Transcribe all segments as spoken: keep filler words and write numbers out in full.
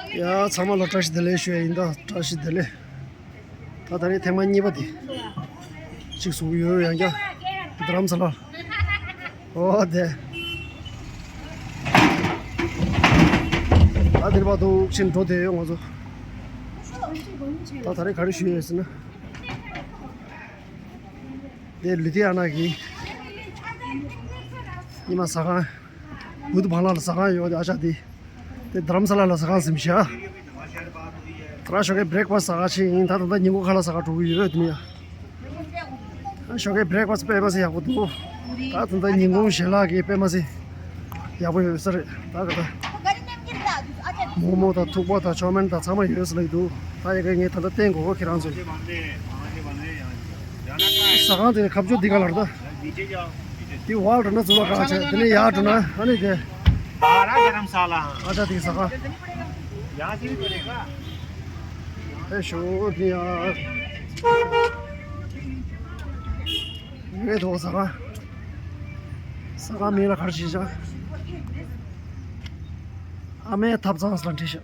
ཡ་ཚང་མ་ལ་བཀྲ་ཤིས་བདེ་ལེགས་ཞུ་ཡ་ཡིན། ད་བཀྲ་ཤིས་བདེ་ལེགས། ད་ད་རེས་ཐེངས་མ་གཉིས་པ་དེ་གཅིག་བཟོ་གི་ཡོད། ཡང་བསྐྱར་རྡ་རམ་ས་ལ། ཨོ་དེ། ད་དེར་བར་དུ་ཕྱིན་འགྲོ་བསྡད་ཡོད་ང་ཚོ། ད་ད་རེས་ག་རེ་ཞུ་ཡོད་ཟེར་ན། དེ་ལུ་དྷི་ཡ་ན་གི་ཉི་མ་ཟ་ཁང་། བུད་བྷ་ལ་ལ་ཟ་ཁང་ཡོད་དེ། ཨ་ཅག་དེ། དེ་རྡ་རམ་ས་ལ་ལ་ཟ་ཁང་ཟིན་བཞག་ད་ཞོགས་ཀའི་བྷི་རེག་ཕ་སི་ཟ་ཁང་ཕྱིན་ཡིན། ད་ད་ལྟ་ཉིན་གུང་ཁ་ལག་ཟ་ཁང་འགྲོ་གི་ཡོད་དེ་ནི་ཡ། ད་ཞོགས་ཀའི་བྷི་རེག་ཕ་སི་དཔེ་མ་སྲིད་ཡག་པོ་འདུག་ད་ད་ལྟ་ཉིན་གུང་ཞལ་ལག་གི་དཔེ་མ་སྲིད་ཡག་པོ་ཡོད་ས་རེད། ད་ག་ད་མོག་མོག་དང་ཐུག་པ་དང་ཅའོ་མེན་དང་ཚང་མ་ཡོད་ས་ལ་འདུག་ད་ཡ་གི་ངས་ད་ལྟ་བསྟན་དགོས་ཁྱེད་རང་ཚོ། ཟ་ཁང་དེ་ཁ་ཕྱོགས་འདི་ག་ལ་རེད་ད། དེ་བར་འགྲོ་ན་ཛུ་ལ་ག་ཆེ། དེ་ནས་ཡར་འགྲོ་ན་ཨ་ནི་དེ། ཨ་ཅག་དེ་ཟ་ཁང་། ཨེ་ཤོ་དེ་ཡ། ངའི་ཐོག་ཟ་ཁང་། ཟ་ཁང་མིང་ལ་ག་རེ་བྲིས་བཞག་ཨ་མའི་ཐབ་ཚང་ཟེར་བྲིས་བཞག་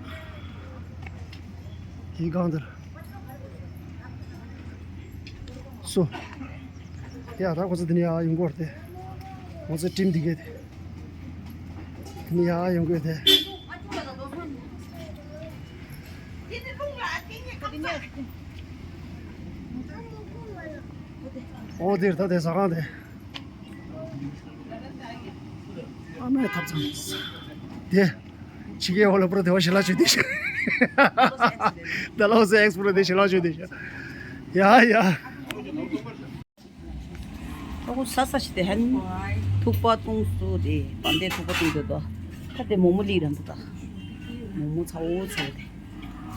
དེའི་སྒང་དེར། སོ། ཡ་ད་ཁོ་ཚོ་དེ་ནས་ཡར་ཡོང་གི་ཡོད་རེད་དེ། ཁོ་ཚོའི་ཊིམ་དེ་གས་དེ། དེ་ནས་ཡར་ཡོང་གི་ཡོད་དེ། ཨོ་དེར་ད་དེ་ཟ་ཁང་དེ། ཨ་མའི་ཐབ་ཚང་། དེ། ཕྱི་རྒྱལ་བ་ལ་པུ་ར་དེ་བ་ཞི་ལ་ཆོས་དེ་ཤ། ད་ལོ་སེ་ཨེགས་པུ་ར་དེ་ཞི་ལ་ཆོས་དེ་ཤ། ཡ་ཡ། ཨ་ཁུ་ས་ས་ཞིག་དེ་ཧན། ཐུག་པ་བཏུང་སུ་དེ་བན་དེ་ཐུག་པ་བཏུང་དེ་དོ། ད་དེ་མོག་མོག་ལི་རང་དུ་ད། མོག་མོག་ཚ་བོ་ཚ་བོ་དེ།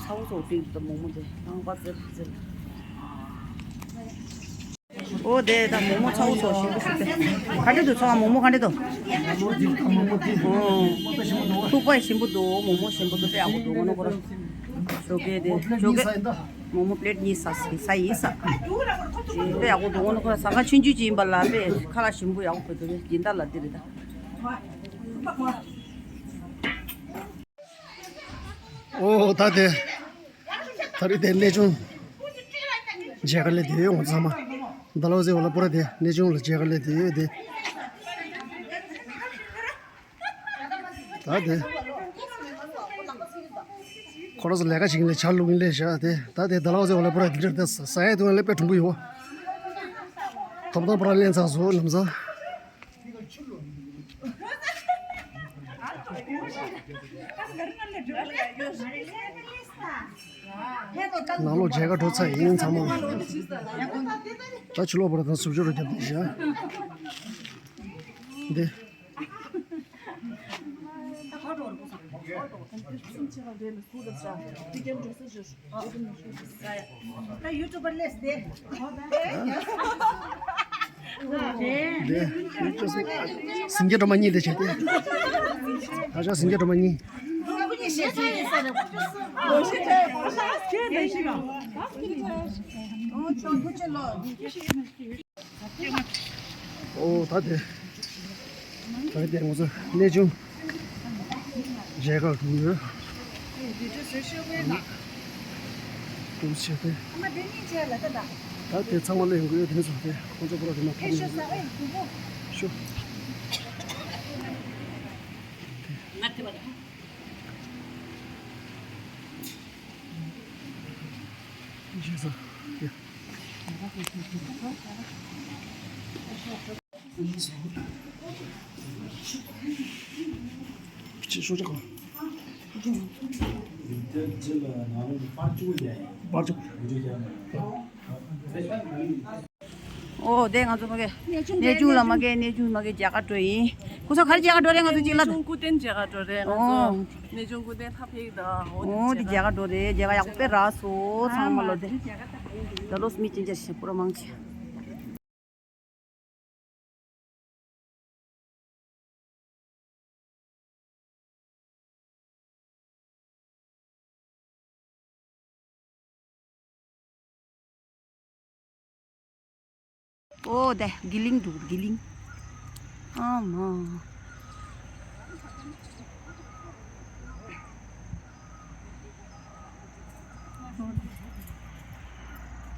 ཚ་བོ་ཚ་བོ་བཏུང་དེ་དོ་མོག་མོག་དེ་རང་པ་ཙེ་ཙེ། ཨོ་དེ་ད་མོག་མོག་ཚ་བོ་ཚ་བོ་ཞིམ་པོ་ཞིག་དེ། ག་འདྲ་འདུག་ཚ་བོ་མོག་མོག་ག་འདྲ་འདུག་ཨོ། ཐུག་པ་ཞིམ་པོ་འདུག་མོག་མོག་ཞིམ་པོ་འདུག་དཔེ་ཡག་པོ་འདུག་ང་ནོ་ཁོ་ར། ཞོགས་ཀས་དེ་ཞོགས་ཀས། མོག་མོག་པི་ལེཊ་གཉིས་ཟ་ཟ་ཡིན་ཟ། དཔེ་ཡག་པོ་འདུག་ང་ནོ་ཁོ་ར་ཟ་ཁང་ཆུང་ཆུང་ཅིག་ཡིན་པ་ལ་དཔེ་ཁ་ལག་ཞིམ་པོ་ཡག་པོ་འདུག་སྦྱིན་བདག་ལ་འདི་རེད་ད། ཨོ་ད་དེ། ད་རེས་དེ་གནས་ཆུང་མཇལ་ཁ་སླེབས་དེ་ཡོད་ང་ཚང་མ། ད་ལོ་ཟེར་བ་ལ་པུ་ར་དེ་གནས་ཆུང་ལ་མཇལ་ཁ་སླེབས་དེ་ཡོད་དེ། ད་དེ། ཁོ་རང་ཚོ་ལས་ཀ་བྱེད་ཀྱིན་ལས་ཇ་བླུག་གིན་ལས་བཞག་དེ། ད་དེ་ད་ལོ་ཟེར་བ་ལ་པུ་ར་དེ་འདྲ་དེ་ཟ་ཡས་དུ་ལས་དཔེ་གྲུང་པོ་ཡོད། ཐོབ་ཐང་པུ་ར་ལེན་ཚར་སོང་ལམ་སང་། ནང་ལོགས་མཇལ་ཁ་འགྲོ་ཚར་ཡིན་ཚང་མ། ད་ཕྱི་ལོགས་པར་དང་ཟུར་ཕྱོགས་རུ་རྒྱབ་བསྡད་བཞག་འདི། ད་ཡུ་ཊུབ་པར་ལས་དེ། སེང་གེ་སྒྲོལ་མ་གཉིས་དེ་བྱས་ཏེ། ད་ཆ་སེང་གེ་སྒྲོལ་མ་གཉིས། ཨོ་ད་དེ། ད་དེ་ང་ཚོ་གནས་ཆུང་མཇལ་ཁ་འགྲོ་ཡོད། འདུག་བྱས་ཏེ། ད་དེ་ཚང་མ་སླེབས་ཡོང་གི་ཡོད། དེ་ནས་བཟུང་སྟེ་ཁོང་ཚོ་པུ་ར་དེ་མ་ཐོན་ཡོད། ཤོ། རྗེས་སུ། ཨོ་དེ་ང་ཚོ་མ་གི་གནས་ཆུང་ལ་མ་གི་གནས་ཆུང་མ་གི་མཇལ་ཁ་འགྲོ་ཡིན། ཁོ་ཚོ་ག་རེ་མཇལ་ཁ་འགྲོ་རེད། ང་ཚོ་ཅིག་ལ། གནས་ཆུང་སྐུ་རྟེན་མཇལ་ཁ་འགྲོ་རེད་ང་ཚོ། ཨོ། གནས་ཆུང་སྐུ་རྟེན་ཐབ་ཕིག་ད། ཨོ་དེ་མཇལ་ཁ་འགྲོ་རེད། མཇལ་ཁ་ཡག་པོ་དཔེ་རག་སོང་ཚང་མ་ལོ་དེ། ད་ལོ་མི་ཅན་ཅན་ཞིག་པུ་ར་མང་ཆེ། ཨོ་དེ་གི་ལིང་འདུག་གི་ལིང་། ཨ་མ།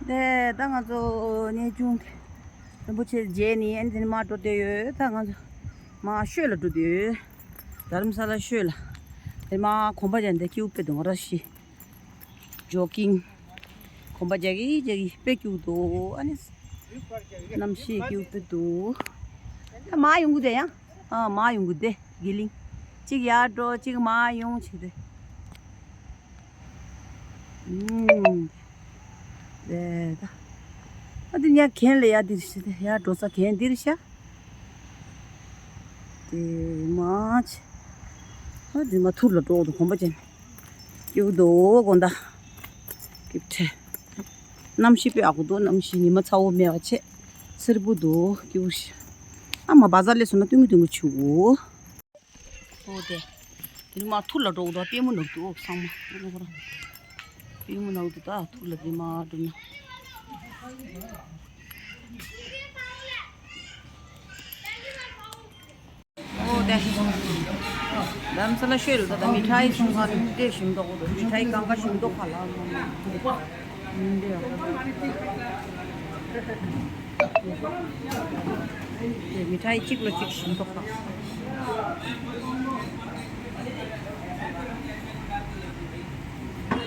དེ་ད་ང་ཚོ་གནས་ཆུང་དེ་རིན་པོ་ཆེ་མཇལ་ནས་ཨ་ནི་དེ་ནས་མར་འགྲོ་བསྡད་ཡོད། ད་ང་ཚོ་མར་ཤོད་ལ་འགྲོ་བསྡད་ཡོད། རྡ་རམ་ས་ལ་ཤོད་ལ། དེ་མར་གོམ་པ་བརྒྱབ་ནས་སྐྱིད་པོ་དཔེ་འདུག་ར་ཤི། ཇོ་གིང་། གོམ་པ་རྒྱག་གི་རྒྱག་གི་དཔེ་སྐྱིད་པོ་འདུག་ཨ་ནི། གནམ་གཤིས་སྐྱིད་པོ་འདུག་ད་མར་ཡོང་གི་འདུག་ཡང་། ཨ་མར་ཡོང་གི་འདུག་དེ་དགེ་གླིང་། གཅིག་ཡར་འགྲོ་གཅིག་མར་ཡོང་བྱེད་དེ། ཨུམ། དེ་ད། ཨ་དེ་ཉག་གན་ལ་ཡ་འདིར་ཤི་དེ་ཡར་འགྲོ་ས་གན་འདིར་ཤ། དེ་མ་ཆེ། ཨ་དེ་མ་ཐུར་ལ་འགྲོ་འདུག་གོམ་པ་ཅན། སྐྱིད་པོ་འདུག་དགོང་དག་སྐྱིད་པོ་ཆེ། གནམ་གཤིས་དཔེ་ཡག་པོ་འདུག་གནམ་གཤིས་ཉི་མ་ཚ་བོ་མེད་པ་བྱས། སེར་པོ་འདུག་སྐྱིད་པོ་ཞིག་ཨ་མ་བ་ཛར་སླེབས་སོང་ན་སྟོན་གི་སྟོན་གི་བྱུག་གོ། ཨོ་དེ། དེ་མ་ཐུར་ལ་འགྲོ་འདུག་པུས་མོ་ནག་འདུག་ཚང་མ། པུས་མོ་ནག་འདུག་ད་ཐུར་ལ་དེ་མ་འགྲོ་ན། ཨོ་དེ། རྡ་རམ་ས་ལ་ཤོད་ལ་ད་མི་ཁྲའི་ཚོང་ཁང་འདི་ཞིམ་མདོག་འདུག་མི་ཁྲའི་གང་ག་ཞིམ་མདོག་ཁ་ལ། མི་འདི་ཡང་། དེ་མི་ཁྲའི་གཅིག་ལ་གཅིག་ཞིམ་མདོག་ཁ།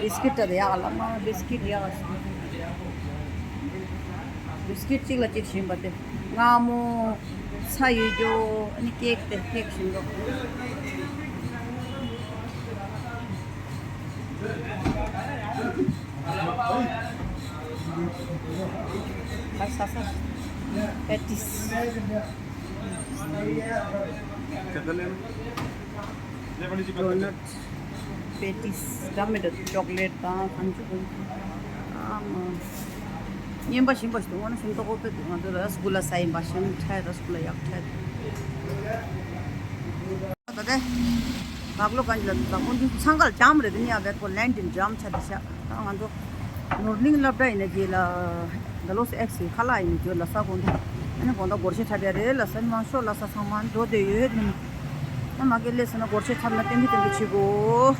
བིས་ཀིཊ་དེ་ཡག་ལ་མ་བིས་ཀིཊ་ཡག་སོང་། བིས་ཀིཊ་གཅིག་ལ་གཅིག་ཞིམ་པ་དེ། མངར་མོ། ཚྭ་ཡོད་རྒྱུ། ཨ་ནི་ཀེག་དེ་ཀེག་ཞིམ་པོ། ཁ་ས་ས། པེ་ཏིས། ཌོ་ནཊ། པེ་ཏིས། འདྲ་མི་འདྲ་ཅོག་ལེཊ་དང་གང་བྱུང་གང་བྱུང་། ཨ་མ། སྙན་པ་ཞིམ་པ་ཞིག་འདུག་དངོས་གནས་ཞིམ་མདོག་ཁ་པོ་འདུག་ང་ཚོ་ར་སི་གུ་ལ་ཟ་ཡིན་པ་ཞིམ་ཁྲལ། ར་སི་གུ་ལ་ཡག་ཁྲལ། ད་ལྟ་ལག་ལོ་གང་ལ་ད་ཁོང་ཚོ་འཚང་ཁ་ལ་འཇམ་རེད། དེ་ནི་ཡང་བེད་ཁོ་ལན་ཏིན་འཇམ་ཆ་དེ་ཤ། ད་ང་ཚོ་ནོར་གླིང་སློབ་གྲྭ་ཡིན་ན་རྗེས་ལ་ཌལ་ཧོ་སི་ཨེག་སི་ཁ་ལག་ཡིན་ན་རྗེས་ལ་ས་གོང་དུ་ཨ་ནི་དགོང་དག་སྒོར་གཞས་འཁྲབ་ཡ་རེད་ལ་ས་ནི་མ་ཤོག་ལ་ས་ནི་མ་འགྲོ་བསྡད་ཡོད་ནི། ཨ་མ་གི་ལས་ཟེར་ན་སྒོར་གཞས་འཁྲབ་ན་ཏན་ཏན་ཏན་ཏན་བྱེད་དགོས།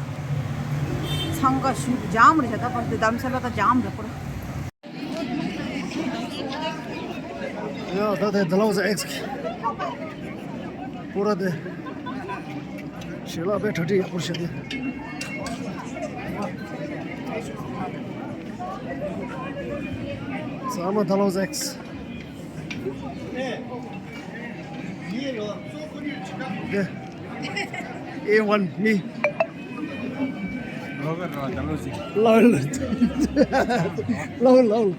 འཚང་ཁ་ཞུ་འཇམ་རེད་ཤ། ད་བར་དུ་གདམ་ས་ལ་ད་འཇམ་རེད་པོ། ཡ་ད་དེ་ཌལ་ཧོ་སི་ཨེག་སི་པུ་ར་དེ་ཞལ་ལག་དཔེ་གྲ་སྒྲིག་ཡག་པོ་བྱས་ཏེ། ཚང་མ་ཌལ་ཧོ་སི་ཨེག་སི། འདི། ཨེ་ཝན་མི། ལའོ་ལའོ། ལའོ་ལའོ།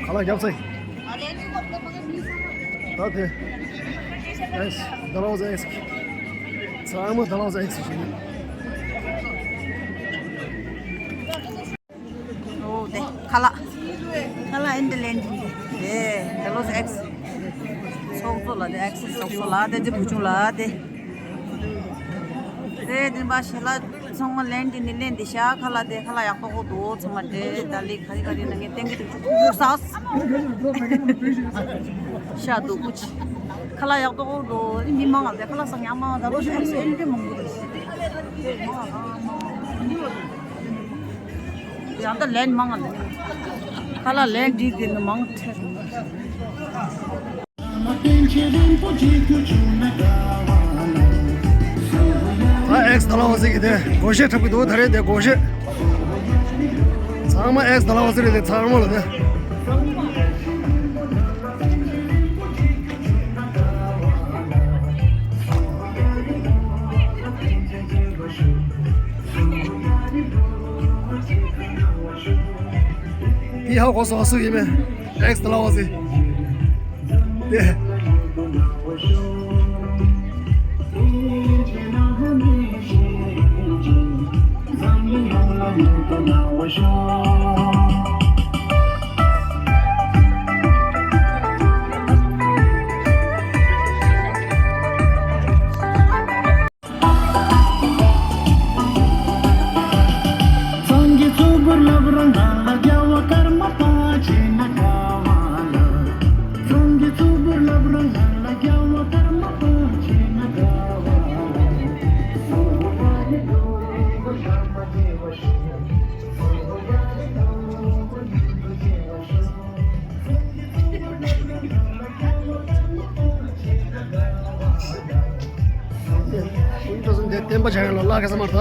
ཁ་ལག་རྒྱབ་སའི། ད་དེ། ཨེག་སི། ཌལ་ཧོ་སི་ཨེག་སི། ཚང་མ་ཌལ་ཧོ་སི་ཨེག་སི་ཞིག་ཡིན། ཨོ་དེ་ཁ་ལག་ཁ་ལག་ཨིན་དེ་ལེན་དེ་དེ་ལོ་ཨེག་སི་ཚོགས་གཙོ་ལ་དེ་ཨེག་སི་ཚོགས་གཙོ་ལ་དེ་ཅི་བུ་ཆུང་ལ་དེ་དེ་དེ་འབའ་ཞལ་ལག་ཚང་མ་ལེན་དེ་ནི་ལེན་དེ་ཤ། ཁ་ལག་དེ་ཁ་ལག་ཡག་པོ་གོ་འདུག་ཚང་མ་དེ་ད་ལི་ཁ་རི་ཁ་རི་ན་ངས་ཏན་གི་དུ་ཆུ་ཁུག་ཁུག་ཟ། ཤ་འདུག་ཀུ་ཅི་ཁ་ལག་ཡག་པོ་གོ་འདུག་མི་མང་ང་དེ་ཁ་ལག་ས་ཡག་མང་ང་ད་ལོ་ཨེག་སི་ཨེན་དེ་མང་གི་རེད། ཡང་ད་ལན་མང་ང་ལ། ཁ་ལག་ལན་འགྲིག་གི་ནི་མང་ཐལ། ད་ཨེག་སི་ཌལ་ཧོ་སི་གི་དེ་སྒོར་གཞས་འཁྲབ་གི་འདུག་ད་རེས་དེ་སྒོར་གཞས། ཚང་མ་ཨེག་སི་ཌལ་ཧོ་སི་རེད་དེ་ཚང་མ་ལ་དེ། འདི་ཧ་གོ་སོང་སུ་ཡིན་མིན། ཨེག་སི་ཌལ་ཧོ་སི། དེ། བསྟན་པ་བྱ་ཡང་ལ་ལ་ག་ས་མར་ད།